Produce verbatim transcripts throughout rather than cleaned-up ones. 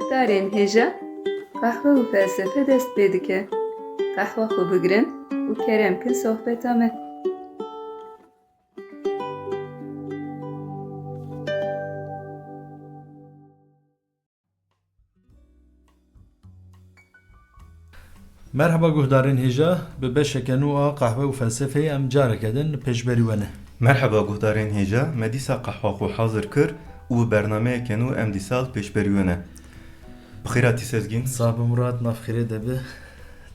Guhdarên hêja, qehwe û felsefe dest pê dike. Qehwa xwe bigirin û kerem kin sohbeta me. Merhaba guhdarên hêja, bi beşeke nû a qehwe û felsefeyê em careke din li pêşberî we ne. Merhaba guhdarên hêja, me dîsa qehwa xwe hazir kir û bi bernameyeke nû em dîsa li pêşberî we ne. Bi xêr hatî Sezgîn. Sax be Murat, nav xêrê de be.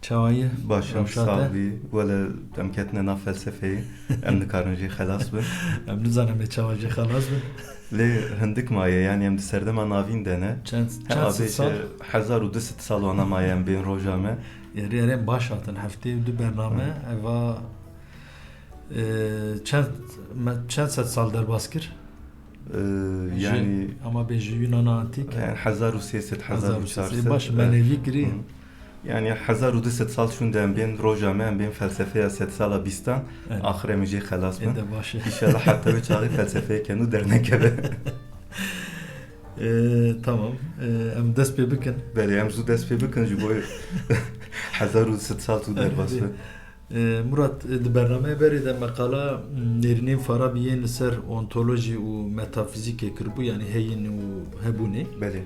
Çawa yî? Baş im, rewşa te? Sax bî. Wele em ketine nav felsefeyê. Em nikarin jê xelas bin. Em nizanin em ê çawa jê xelas bin. Lê hindik maye, yanî em di serdema navîn de ne. Çend, He, çend sed avê sal? Hezar û du sed sal wana maye em bên roja me. Erê, erê, em baş hatin. Heftê û du bername, Hı. eva, e, çend, me çend sed sal derbas kir? Ee, Ji, yani, ama bê ji Yunana Antîk. Yani hezar û sê sed, Hezar û sê sed, hezar û çar sed, baş, e, menevî kirî. Hı. Yani hezar û du sed sal şûnde em bên roja me, em bên felsefeya sedsala bîstan, Evet. axire em jê xelas bin. Ê de baş e. İnşallah heta wê çaxê felsefeyeke nû dernekeve. Ee, tamam. Ee, em dest pê bikin. Belê, em zû dest pê bikin, ji bo hezar û du sed sal tu derbas be. Ee, Murat, e, di bernameyê berê de me qala, m, nêrînên Farabî yên li ser ontolojî û metafîzîkê kiribû, yanî heyîn û hebûnê. Belê.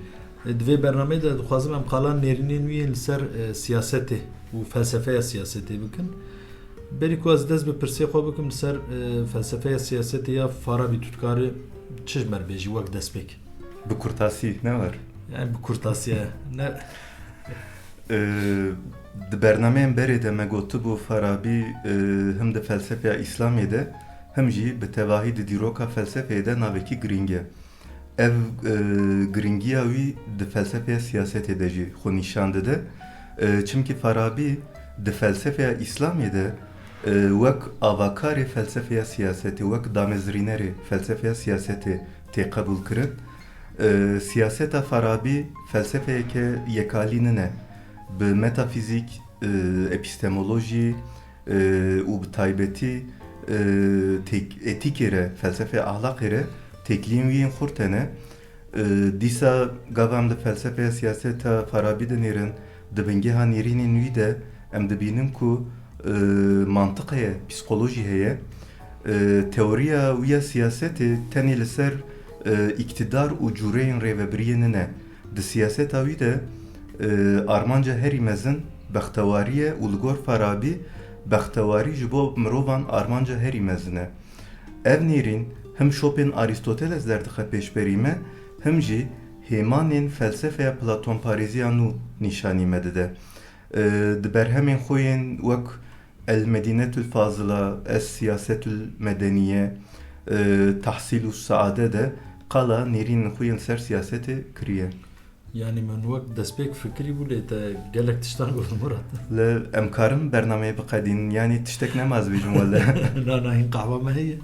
E, di vê bernameyê de dixwazim em qala nêrînên wî yên li ser, e, siyasetê û felsefeya siyasetê bikin. Berî ku ez dest bi pirsê xwe bikim, li ser, e, felsefeya siyasetê ya Farabî tu dikarî çi ji me re bêjî wek destpêk? Bi kurtasî, ne wer? Yani bi kurtasî, ne? Ee, di bernameyên berê de me gotibû Farabî, e, him di felsefeya Îslamê de, him jî bi tevahî di dîroka felsefeyê de navekî girîng e. Ev, e, girîngiya wî di felsefeya siyasetê de jî xwe nîşan dide. E, çimkî Farabî di felsefeya Îslamê de, e, wek avakarê felsefeya siyasetê, wek damezrînerê felsefeya siyasetê tê qebûlkirin. E, siyaseta Farabî felsefeyeke yekalî nine. Bi metafîzîk, e, epîstemolojî, e, û bi taybetî, e, tek-, etîkê re, felsefeya ahlaqê re têkiliyên wî yên xurt hene. E, dîsa gava em li felsefeya siyaseta Farabî dinêrin, di bingeha nêrînên wî de em dibînin ku, e, mantiq heye, psîkolojî heye. E, teoriya wî ya siyasetê tenê li ser, e, îktidar û cûreyên rêvebiriyê nine. Di siyaseta wî de, e, armanca herî mezin bextewarî ye û li gor Farabî bextewarî ji bo mirovan armanca herî mezin e. Ev nêrîn him şopên Arîstoteles derdixe pêşberî me, him jî hêmanên felsefeya Platonparêziya nû nîşanî me dide. E, di berhemên xwe yên wek El Medînetul Fazila, Es Siyasetul Medeniye, e, Tahsîl û Saade de qala nêrînên xwe yên ser siyasetê kiriye. Yanî min wek destpêk fikirî bû, lê te gelek tiştan got Murat. Lê em karin bernameyê biqedînin, yanî tiştek nema ez bêjim wele. Na, na, hîn qehwa me heye.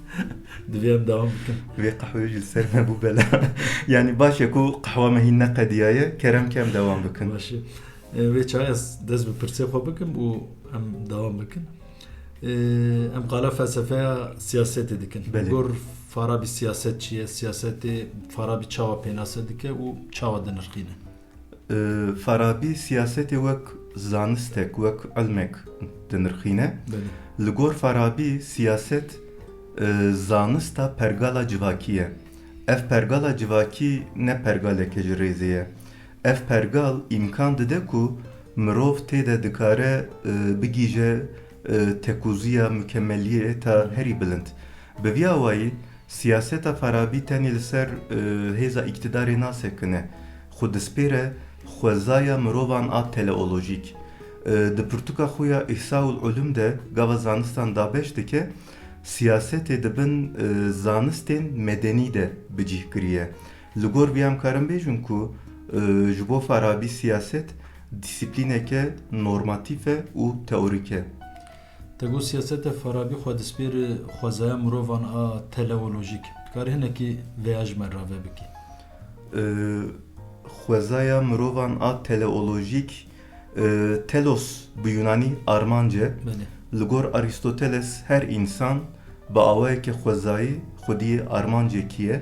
Divê em dewam bikin. Vê qehweyê jî li ser me bû bela. Yanî baş e ku qehwa me hîn neqediyaye, kerem ke em dewam bikin. Baş e. E, vê çaxê ez dest bi pirsê xwe bikim û em dewam bikin. E, em qala felsefeya siyasetê dikin. Belê. Gor Farabî siyaset çi ye? Siyasetê Farabî çawa pênase dike û çawa dinirxîne? E, Farabî siyasetê wek zanistek, wek ilmek dinirxîne. Belê. Li gor Farabî siyaset, e, zanista pergala civakî ye. Ev pergala civakî ne pergaleke ji rêzê ye. Ev pergal îmkan dide ku mirov tê de dikare, e, bigihîje, e, tekûziya mikemeliyê ta herî bilind. Bi vî awayî, siyaseta Farabî tenê li ser, e, hêza îktidarê nasekine. Xwe dispêre xwezaya mirovan a teleolojîk. E, di pirtûka xwe ya Îhsaul Ulûm de gava zanistan dabeş dike, siyasetê di bin, e, zanistên medenî de bi cih kiriye. Li gor vî em karin bêjin ku, e, ji bo Farabî siyaset dîsîplîneke normatîf e û teorîk e. Te got siyaseta Farabî xwe dispêre xwezaya mirovan a teleolojîk. Dikarî hinekî vêya ji me rave bikî? E, xwezaya mirovan a teleolojîk, e, telos bi Yunanî armanc e. Belê. Li gor Arîstoteles her însan bi awayeke xwezayî xwediyê armancekî ye.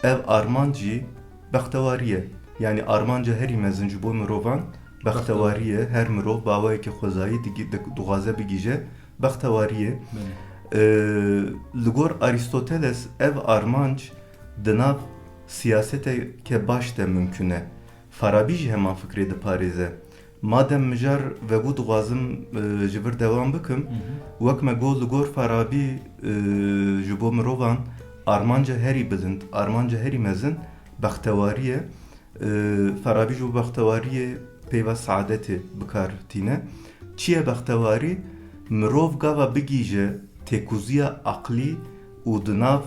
Ev armanc jî bextewarî ye. Yanî armanca herî mezin ji bo mirovan bextewarî ye. Her mirov bi awayeke xwezayî digi-, di-, dixwaze bigihîje bextewariyê. Belê. E, Li gor Aristoteles ev armanc di nav siyaseteke baş de mimkun e. Farabî jî heman fikrê diparêze. Madem mijar vebû, dixwazim, e, ji vir dewam bikim. Hı hı. Wek me got, li gor Farabî, e, ji bo mirovan armanca herî bilind, armanca herî mezin bextewarî ye. E, Farabî ji bo bextewariyê peyva saadetê bi kar tîne. Çi ye bextewarî? Mirov gava bigihîje têkoziya aqlî û di nav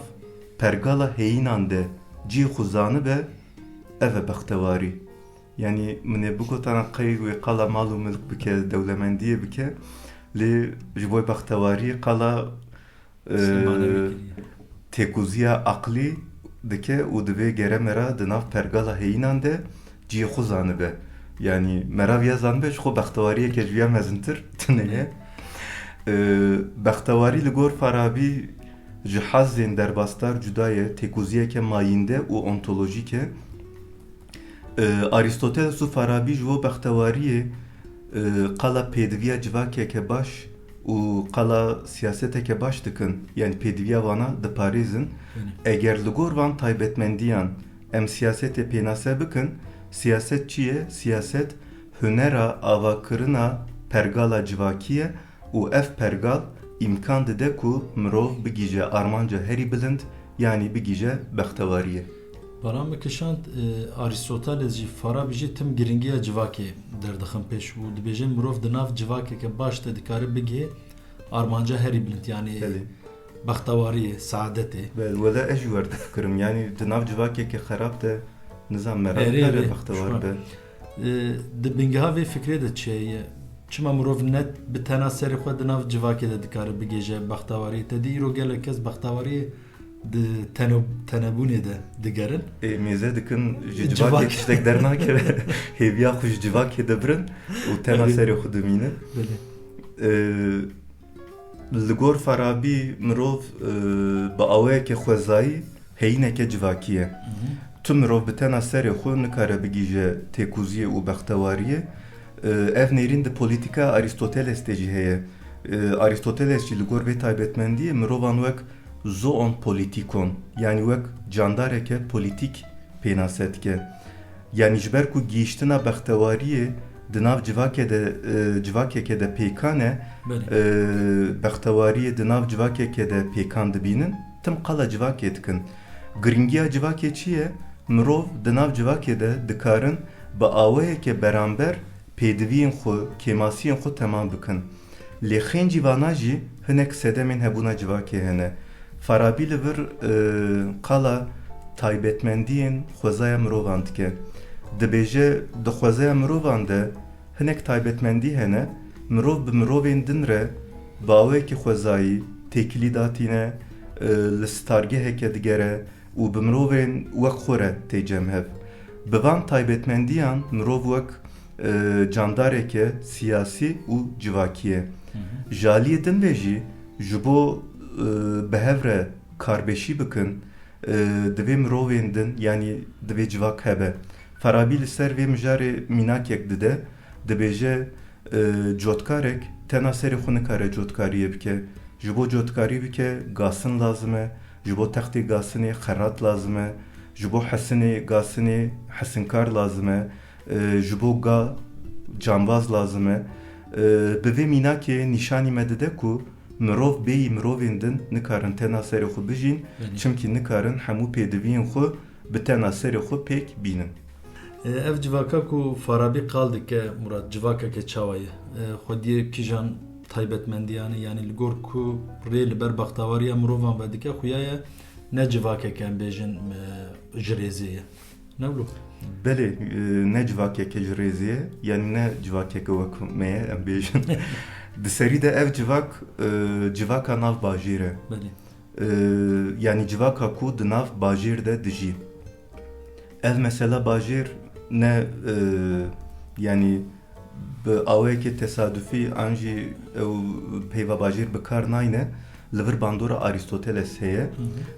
pergala heyînan de cihê xwe zanibe, ev e bextewarî. Yanî min ê bigotana qey wê qala mal û milk bike, dewlemendiyê bike, lê ji bo bextewarî qala, e, Sê manevî kiriye. Têkoziya aqlî dike û divê gere me ra di nav pergala heyînan de cihê xwe zanibe. Yanî me ra viya zanibe, ji xwe bextewariyeke ji viya mezintir tune ye. E, Bextewarî li gor Farabî ji hazên derbasdar cuda ye, têkoziyeke mayînde û ontolojîk e. E, Aristoteles û Farabî ji bo bextewariyê, e, qala pêdiviya civakeke baş û qala siyaseteke baş dikin, yanî pêdiviya vana diparêzin. Belê. Eger li gor van taybetmendiyan em siyasetê pênase bikin, siyaset çi ye? Siyaset hunera avakirina pergala civakî ye û ev pergal îmkan dide ku mirov bigihîje armanca herî bilind, yanî bigihîje bextewariyê. Bala min kişand, e, Aristoteles jî, Farabî jî tim giringiya civakê derdixin pêş û dibêjin, mirov di nav civakeke baş de dikare bigihê armanca herî bilind, yanî Belê. Bextewariyê, saadetê. Belê, wele ez jî wer difikirim. Yanî di nav civakeke xerab de, nizam, mera Erê, nikare erê, bextewar şuan. Be. E, di bingeha vê fikrê de çi ye? Çima mirov ne bi tena serê xwe di nav civakê de dikare bigihîje bextewariyê? Te dî îro gelek kes bextewariyê di tene-, tenebûnê de digerin. Ê, mêze dikin, ji Civak. Civakê tiştek dernakeve, hêviya xwe ji civakê de birin û tena Erê. Serê xwe dimînin. Belê. Ê, Li gor Farabî mirov, e, bi awayeke xwezayî heyîneke civakî ye. Hı hı. Tu mirov bi tena serê xwe nikare bigihîje têkoziyê û bextewariyê. E, ev nêrîn di polîtîkaya Aristoteles de jî heye. E, Aristoteles jî li gor vê taybetmendiyê mirovan wek zoon politikon, yanî wek candareke polîtîk pênase dike. Yanî ji ber ku gihîştina bextewariyê di nav civakê de, e, civakeke de pêkan e, Belê. E, bextewariyê di nav civakeke de pêkan dibînin, tim qala civakê dikin. Giringiya civakê çi ye? Mirov di nav civakê de dikarin bi awayeke beramber pêdiviyên xwe, kêmasiyên xwe temam bikin. Lê xêncî vana jî hinek sedemên hebûna civakê hene. Farabî li vir, e, qala taybetmendiyên xwezaya mirovan dike. Dibêje, di xwezaya mirovan de hinek taybetmendî hene, mirov bi mirovên din re bi awayekî xwezayî têkilî datîne, e, li stargeheke digere û bi mirovên wek xwe re tê cem hev. Bi van taybetmendiyan mirov wek e, candareke siyasî û civakî ye. Hı hı. Ji aliyê din ve jî ji bo, e, bi hev re karbeşî bikin, e, divê mirovên din, yanî divê civak hebe. Farabî li ser vê mijarê mînakek dide, dibêje, e, cotkarek tena serê xwe nikare cotkariyê bike. Ji bo cotkarî bike, gasin lazim e. Ji bo textê gasinê xerat lazim e. Ji bo hesinê gasinê hesinkar lazim e. E, ji bo ga cambaz lazim e. E, bi vê mînakê nîşanî me dide ku mirov bêyî mirovên din nikarin tena serê xwe bijîn, Belê. Çimkî nikarin hemû pêdiviyên xwe bi tena serê xwe pêk bînin. E, ev civaka ku Farabî qal dike, Murat, civakeke çawa ye? E, xwediyê kîjan taybetmendiyan e, yanî li gor ku rê li ber bextewariya mirovan vedike, xuya ye ne civakeke, em bêjin, e, ji rêzê ye. Ne wilo? Belê, e, ne civakeke ji rêzê ye, yanî ne civakeke wek me ye, em bêjin. Di serî de ev civak, e, civaka nav bajêr e. Belê. E, Yanî civaka ku di nav bajêr de dijî. Ev mesela bajêr ne, e, yanî bi awayekê tesadufî an jî ew peyva bajêr bi kar nayne, li vir bandora Aristoteles heye. Hı hı.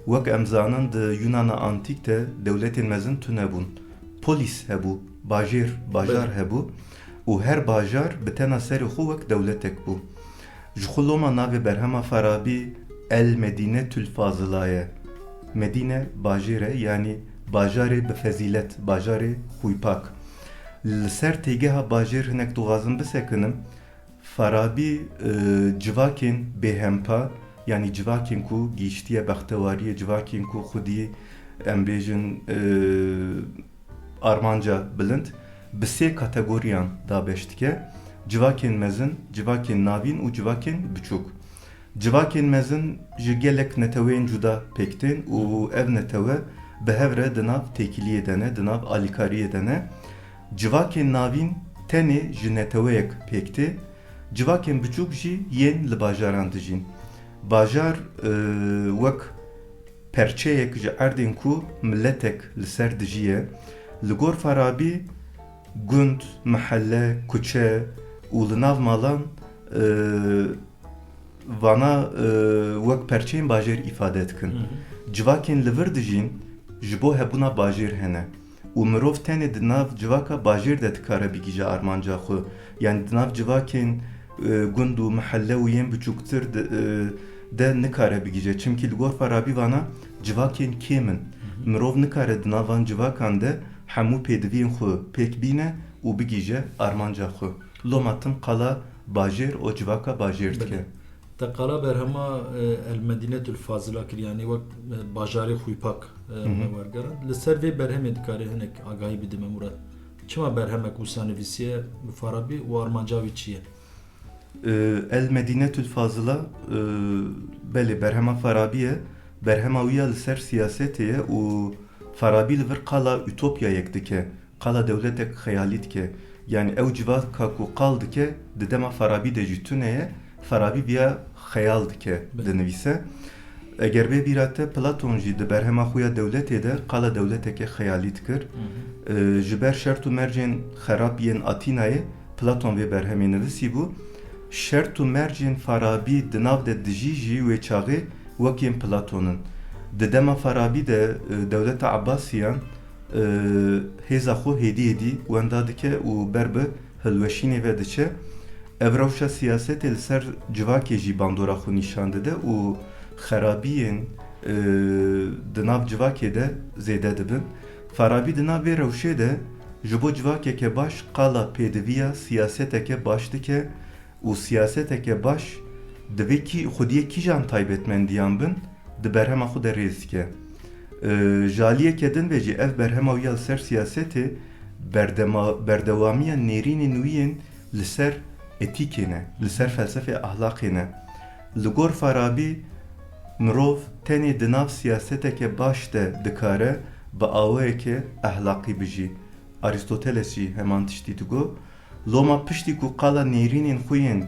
Wek em zanin, di Yunana Antîk de dewletên mezin tune bûn. polis hebû, bajêr, bajar Belê. hebû û her bajar bi tena serê xwe wek dewletek bû. Ji xwe loma navê berhema Farabî El Medînetul Fazila ye. Medîne bajêr e, yanî bajarê bi fezîlet, bajarê xwîpak. Li ser têgeha bajêr hinek dixwazim bisekinim. Farabî, e, civakên bêhempa, yanî civakên ku gihîştiye bextewariyê, civakên ku xwedî, em bêjin, e, armanca bilind, bi sê kategoriyan dabeş dike, civakên mezin, civakên navîn û civakên biçûk. Civakên mezin ji gelek neteweyên cuda pêk tên û ev netewe bi hev re di nav têkiliyê de ne, di nav alîkariyê de ne. Civakên navîn tenê ji neteweyek pêk tê. Civakên biçûk jî yên li bajaran dijîn. Bajar, e, wek perçeyek ji erdên ku miletek li ser dijiye. Li gor Farabî gund, mehelle, kuçe û li nav malan, e, vana, e, wek perçeyên bajêr îfade dikin. Hı hı. Civakên li vir dijîn ji bo hebûna bajêr hene û mirov tenê di nav civaka bajêr de dikare bigihîje armanca xwe. Yanî di nav civakên, e, gund û mehelle û yên biçûktir de, e, de nikare bigihîje. Çimkî li gor Farabî vana civakên kêm in. Hı hı. Mirov nikare di nav van civakan de hemû pêdiviyên xwe pêk bîne û bigihîje armanca xwe. Loma tim qala bajêr û civaka bajêr dike. Belê. Te qala berhema, e, El Medînetul Fazila kir, yanî wek, e, bajarê xwîpak, e, Hı hı. me wergerand. Li ser vê berhemê dikarî hinek agahî bidî me, Murat? Çima berhemek wisa nivîsiye bi Farabî û armanca wî çi ye? E, El Medînetul Fazila, e, belê berhema Farabî ye. Berhema wî ya li ser siyasetê ye û Farabî li vir qala utopyayek dike. Qala dewletek xeyalî dike. Yanî ew civaka ku qal dike, di dema Farabî de jî tune ye, Farabî viya xeyal dike, Belê. dinivîse. Eger bê bîra te, Platon jî di berhema xwe ya Dewletê de qala dewleteke xeyalî dikir. Hı hı. E, ji ber şert û mercên xerab yên Atînayê, Platon vê berhemê nivîsîbû. Şert û mercên Farabî di nav de dijî jî wê çaxê wek yên Platon in. Di dema Farabî de, e, dewleta Ebbasiyan, e, hêza xwe hêdî hêdî wenda dike û ber bi hilweşînê ve diçe. Ev rewşa siyasetê li ser civakê jî bandora xwe nîşan dide û xerabiyên, e, di nav civakê de zêde dibin. Farabî di nav vê rewşê de ji bo civakeke baş qala pêdiviya siyaseteke baş dike û siyaseteke baş divê kî xwediyê kîjan taybetmendiyan bin, di berhema xwe de rêz dike. E, ji aliyeke din ve jî ev berhema wî ya li ser siyasetê berdema-, berdewamiya nêrînên wî yên li ser etîkê ne, li ser felsefeya ahlaqê ne. Li gor Farabî mirov tenê di nav siyaseteke baş de dikare bi awayeke ahlaqî bijî. Arîstoteles jî heman tiştî digot. Loma piştî ku qala nêrînên xwe yên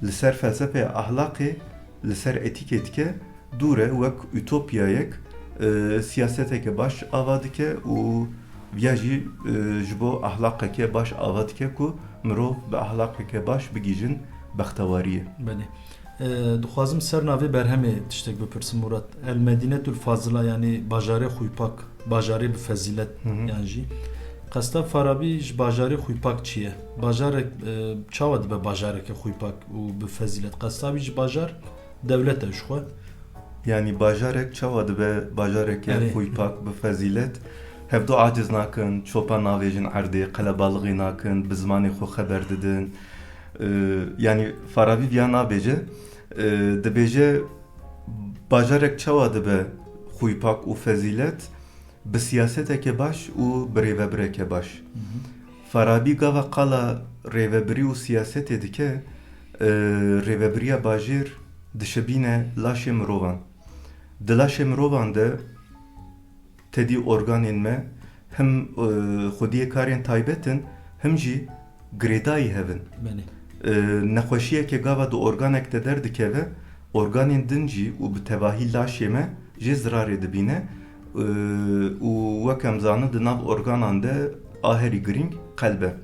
li ser felsefeya ahlaqê, li ser etîkê dike, dû re wek utopyayek, e, siyaseteke baş ava dike û ya jî, e, ji bo ahlaqeke baş ava dike ku mirov bi ahlaqeke baş bigihîjin bextewariyê. Belê. E, dixwazim ser navê berhemê tiştek bipirsim, Murat. El Medînetul Fazila, yanî bajarê xwîpak, bajarê bi fezîlet Hı hı. yan jî. Qesta Farabî ji bajarê xwîpak çi ye? Bajarek, e, çawa dibe bajareke xwîpak û bi fezîlet? Qesta wî ji bajar dewlet e ji xwe. Yanî bajarek çawa dibe bajareke Erê. xwîpak bi fezîlet? Hevdu aciz nakin, çopan navêjin erdê, qelebalixê nakin, bi zimanê xwe xeber didin. E, yanî Farabî viya nabêje. E, dibêje, bajarek çawa dibe xwîpak û fezîlet? Bi siyaseteke baş û bi rêvebireke baş. Hı hı. Farabî gava qala rêvebirî û siyasetê dike, e, rêvebiriya bajêr dişibîne laşê mirovan. Di laşê mirovan de tedî organên me him, e, xwediyê karên taybet in, him jî girêdayî hev in. Belê. E, nexweşiyeke gava di organek de derdikeve, organên din jî û bi tevahî laşê me jê zirarê dibîne. E, û wek em zanin di nav organan de a herî girîng qelb e.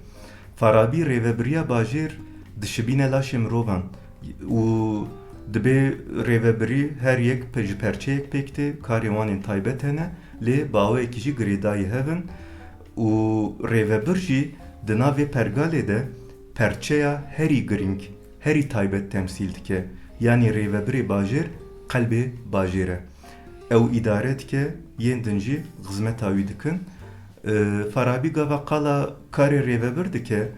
Farabî rêvebiriya bajêr dişibîne laşê mirovan û dibê rêvebirî her yek pe-, ji perçeyek pêk tê, karên wan ên taybet hene, lê bi awayekî jî girêdayî hev in. Û rêvebir jî di nav vê pergalê de perçeya herî girîng, herî taybet temsîl dike. Yanî rêvebirê bajêr qelbê bajêr e. Ew îdare dike, yên din jî xizmeta wî dikin. E, Farabî gava qala karê rêvebir dike,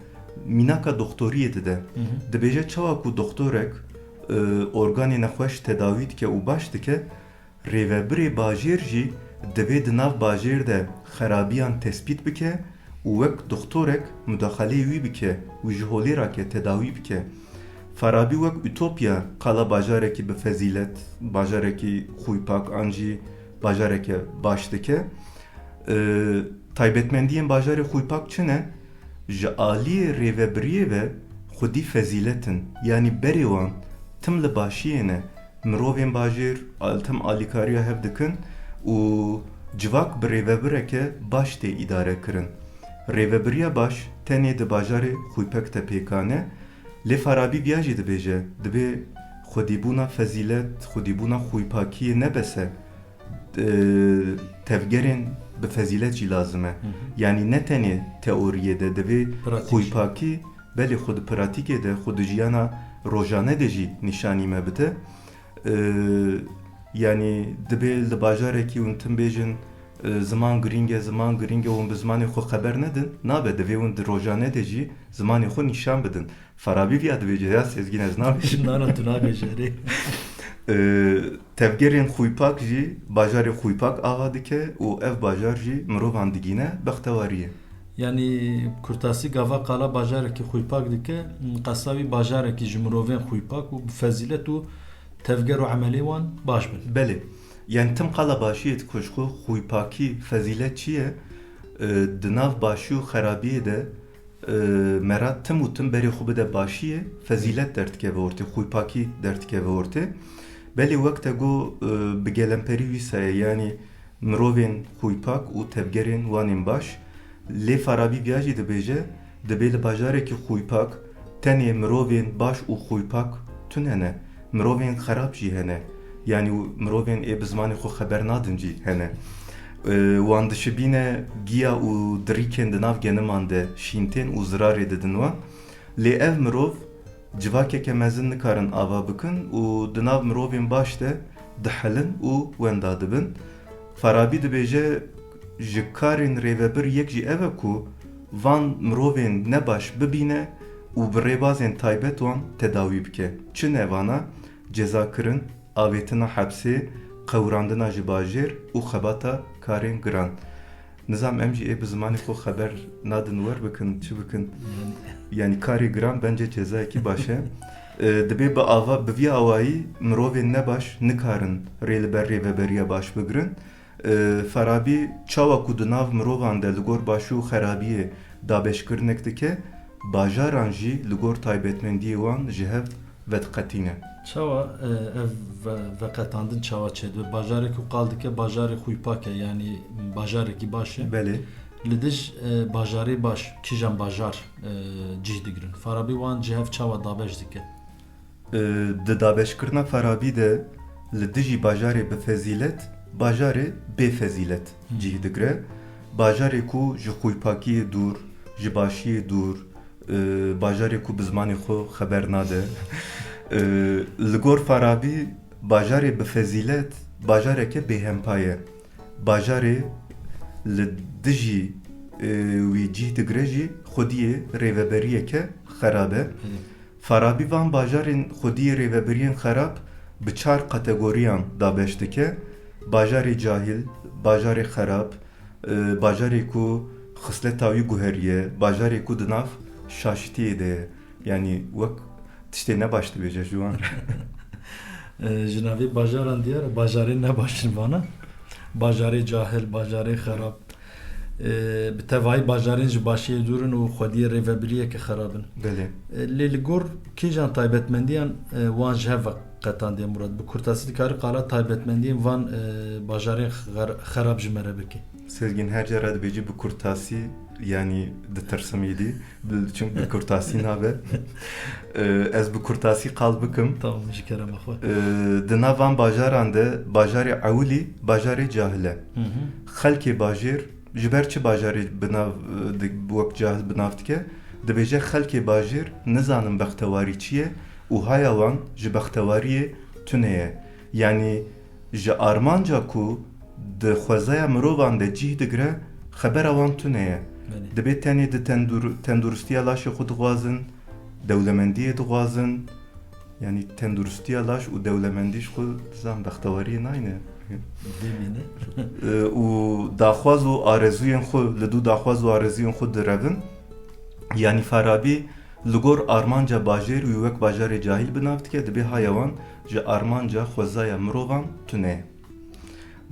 mînaka doktoriyê dide. Hı hı. Dibêje çawa ku doktorek, e, organê nexweş tedawî dike û baş dike, rêvebirê bajêr jî divê di nav bajêr de xerabiyan tespît bike û wek doktorek mudaxaleyê wî bike û ji holê rake tedawî bike. Farabî wek utopya qala bajarekî bi fezîlet, bajarekî xwîpak an jî bajareke baş dike. E, taybetmendiyên bajarê xwîpak çi ne? Ji aliyê rêvebiriyê ve xwedî fezîlet in, yanî berê wan tim li başiyê ne. Mirovên bajêr al-, tim alîkariya hev dikin û civak bi rêvebireke baş tê îdare kirin. Rêvebiriya baş tenê di bajarê xwîpek de pêkan e. Lê Farabî viya jî dibêje, dibê xwedîbûna fezîlet, xwedîbûna xwîpakiyê ne bes e, e, tevgerên bi fezîlet jî lazim e. Hı hı. Yanî ne tenê teoriyê de, divê Pratik. Xwîpakî, belê xwe di pratîkê de, xwe di jiyana rojane de jî nîşanî me bide. E, yanî dibê li bajarekî hûn tim bêjin, e, ziman girîng e, ziman girîng e, hûn bi zimanê xwe xeber nedin. Nabe, divê hûn di rojane de jî zimanê xwe nîşan bidin. Farabî viya dibêje, ya Sezgîn, ez nabêjim. Na, na, tu nabêje, erê. Ee, tevgerên xwîpak jî bajarê xwîpak ava dike û ev bajar jî mirovan digîne bextewariyê. Yanî kurtasî gava qala bajarekî xwîpak dike, qesa wî bajarekî ji mirovên xwîpak û bi fezîlet û tevger û emelê wan baş bin. Belê. Yanî tim qala başiyê dike, ji xwe xwîpakî, fezîlet çi ye? Ee, di nav başî û xerabiyê de e, mera tim û tim berê xwe bide başiyê, fezîlet derdikeve ortê, xwîpakî derdikeve ortê. Belê wek te got, e, bi gelemperî wî saye, yanî mirovên xwîpak û tevgerên wan ên baş. Lê Farabî viya jî dibêje, dibê li bajarekî xwîpak tenê mirovên baş û xwîpak tune ne. Mirovên xerab jî hene. Yanî mirovên ê bi zimanê xwe xeber nadin jî hene. E, wan dişibîne giya û dirîkên di nav geniman de şîn tên û zirarê didin wan. Lê ev mirov civakeke mezin nikarin ava bikin û di nav mirovên baş de dihelin û wenda dibin. Farabî dibêje, ji karên rêvebir yek jî ev e ku van mirovên nebaş bibîne û bi rêbazên taybet wan tedawî bike. Çi ne vana? Cezakirin, avêtina hepsê, qewirandina ji bajêr û xebata karên giran. Nizam em jî ê bi zimanê xwe xeber nadin, wer bikin, çi bikin? Yanî karê giran bence cezayekî baş e. E, dibê bi ava, bi vî awayî mirovên nebaş nikarin rê li ber rêveberiya baş bigirin. E, Farabî çawa ku di nav mirovan de li gor başî û xerabiyê dabeşkirinek dike, bajaran jî li gor taybetmendiyê wan ji hev vediqetîne. Çawa, e, ev ve-, veqetandin çawa çêdibe? Bajarek ku qal dike bajarê xwîpak e, yanî bajarekî baş e. Belê. Li dij, e, bajarê baş, kîjan bajar, e, cih digirin? Farabî wan ji hev çawa dabeş dike? E, di dabeşkirina Farabî de li dijî bajarê bi fezîlet, bajarê bê fezîlet Hı. cih digire. Bajarê ku ji xwîpakiyê dûr, ji başiyê dûr, e, bajarê ku bi zimanê xwe xeber nade. E, li gor Farabî bajarê bi fezîlet bajareke bêhempa ye. Bajarê li dijî, e, wî cih digire jî xwediyê rêveberiyeke xerab e. Hı. Farabî van bajarên xwediyê rêveberiyên xerab bi çar kategoriyan dabeş dike. Bajarê cahil, bajarê xerab, e, bajarê ku xisleta wî guheriye, bajarê ku di nav şaşitiyê de ye. Yanî wek tiştê nebaş dibêje ji wan re. E, ji navê bajaran diyar e, bajarê nebaş in vana. Bajarê cahil, bajarê xerab. E, bi tevayî bajarên ji başiyê dûr in û xwediyê rêvebiriyeke xerab in. Belê. E, lê li gor kîjan taybetmendiyan, e, wan ji hev ve qetandiye Murat? Bi kurtasî dikarî qala taybetmendiyên van, e, bajarên xer-, xerab ji me re bikî? Sezgîn, her cara dibêjî bi kurtasî, yanî ditirsim êdî, bi-, çimkî bi kurtasî nabe. E, ez bi kurtasî qal bikim. Tamam, ji kerema xwe. E, di nav van bajaran de bajarê ewilî bajarê cahil e. Hı hı. Xelkê bajêr Ji ber çi bajarê bi nav, di, wek cahil bi nav dike? Dibêje xelkê bajêr nizanin bextewarî çi ye û haya wan ji bextewariyê tune ye. Yanî ji armanca ku di xwezaya mirovan de cih digire, xebera wan tune ye. Belê. Dibê tenê di tendur-, tenduristiya laşê xwe dixwazin, dewlemendiyê dixwazin. Yanî tenduristiya laş û dewlemendî ji xwe dizan bextewariyê nayne. Demîne. Û daxwaz û arezûyên xwe, li dû daxwaz û arezûyên xwe direvin. Yanî Farabî li gor armanca bajêr wî wek bajarê cahil bi nav dike, dibê haya wan ji armanca xwezaya mirovan tune ye.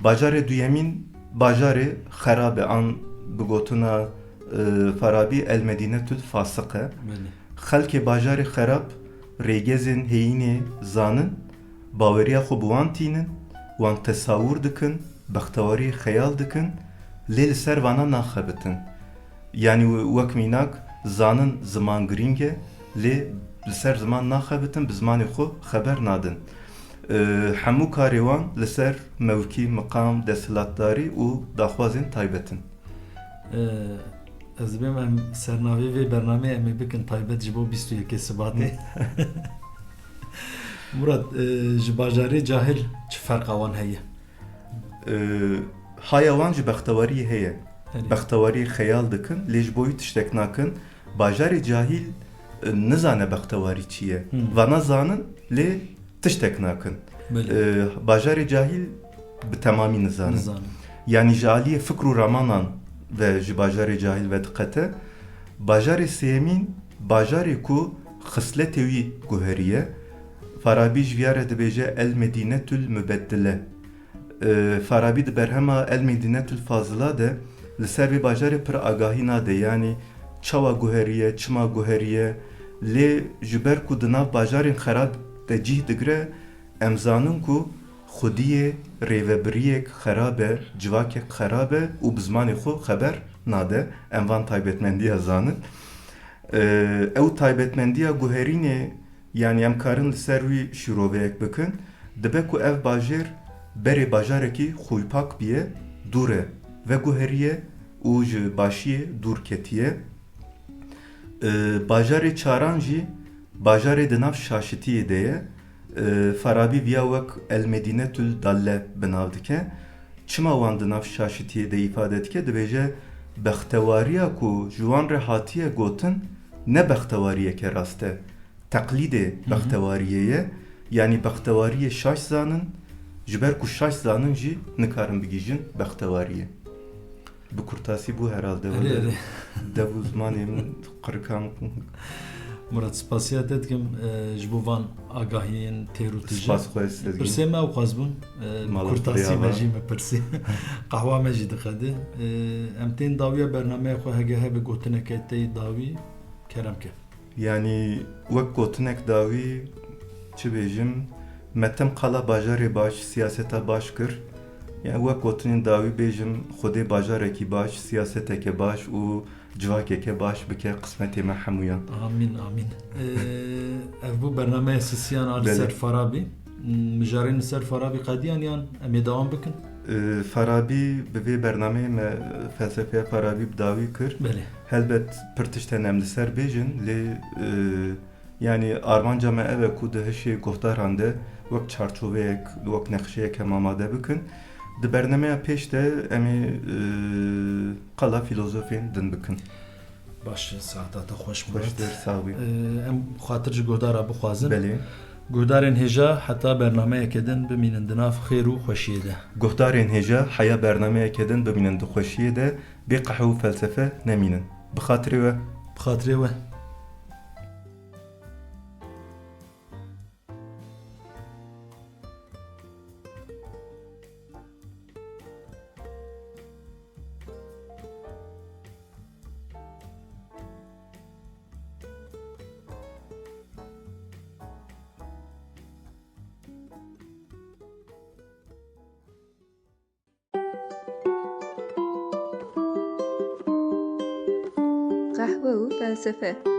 Bajarê duyemîn bajarê xerab e, an bi gotina, e, Farabî El Medînetul Fasiq e. Belê. Xelkê bajarê xerab rêgezên heyînê zanin, baweriya xwe bi wan tînin, wan tesawur dikin, bextewariyê xeyal dikin, lê li ser vana naxebitin. Yanî we-, wek mînak zanin ziman girîng e, lê li ser ziman naxebitin, bi zimanê xwe xeber nadin. E, hemû karê wan li ser mewkî, miqam, desthilatdarî û daxwazên taybet in. E, ez dibêm em sernavê vê bernameyê em ê bikin taybet ji bo bîst û yekê Sibatê. Murat, e, ji bajarê cahil çi ferqa wan heye? E, haya wan ji bextewariyê heye. Erê. Bextewariyê xeyal dikin, lê ji bo wî tiştek nakin. Bajarê cahil, e, nizane bextewarî çi ye. Hmm. Vana zanin, lê tiştek nakin. Belê. E, bajarê cahil bi temamî nizane. Nizane. Yanî ji aliyê fikr û ramanan ve ji bajarê cahil ve diqete. Bajarê sêyemîn, bajarê ku xisletê wî guherî ye. Farabî ji viya re dibêje El Medînetul Mubeddile. E, Farabî di berhema El Medînetul Fazila de li ser vê bajarê pir agahî nade, yanî çawa guheriye, çima guheriye, lê ji ber ku di nav bajarên xerab de cih digire, em zanin ku xwediyê rêvebiriyek xerab e, civakek xerab e û bi zimanê xwe xeber nade. Em van taybetmendiya zanin. E, ew taybetmendiya guherînê Yanî em karin li ser wî şîroveyek bikin. Dibe ku ev bajêr berê bajarekî xûypak biye, dûre veguheriye û ji başiyê dûr ketiye. E, bajarê çaran jî bajarê di nav şaşitiyê de ye. E, Farabî viya wek El Medînetul Dalle bi nav dike. Çima wan di nav şaşitiyê de îfade dike? Dibêje, bextewariya ku ji wan re hatiye gotin ne bextewariyeke rast e. Teqlîdê Hı hı. bextewariyê ye. Yanî bextewariyê şaş zanin, ji ber ku şaş zanin jî nikarin bigihîjin bextewariyê. Bi kurtasî bû herhalde. Erê, wele erê. Dev û zimanê min qirikan. Murat, spasiya te dikim, e, ji bo van agahiyên têr û tije. Spas xwe, Sezgîn. Pirsê me ew xwest bûn, e, Mala kurtasî me Xwedê jî me pirsî. Qehwa me jî dixedi. E, em tên dawiya bernameya xwe, hege hebe gotineke te yê dawî, kerem ke. Yanî wek gotinek dawî çi bêjim, me tim qala bajarê baş, siyaseta baş kir. Yanî wek gotinên dawî bêjim, Xwedê bajarekî baş, siyaseteke baş û civakeke baş bike qismetê me hemûyan. Amîn, amîn. Ee, ev bû bernameya sisiyan a li Belê. ser Farabî. Mijarên li ser Farabî qediyan yan em ê dewam bikin? Ee, Farabî bi vê bernameyê me felsefeya Farabî bi dawî kir. Belê. Helbet pir tişt hene em li ser bêjin, lê, e, yanî armanca me ev e ku di hişê guhdaran de wek çarçoveyek, wek nexşeyek em amade bikin. Di bernameya pêş de em ê, e, qala filozofên din bikin. Baş e, saeta te xweş, Murat. Xweştir, sax bî. E, em xatir ji guhdara bixwazin. Belê. Guhdarên hêja heta bernameyeke din bimînin di nav xêr û xweşiyê de. Guhdarên hêja heya bernameyeke din bimînin di xweşiyê de, bê qehwe û felsefe nemînin. Bi xatirê we. Bi xatirê we. Qehwe û felsefe.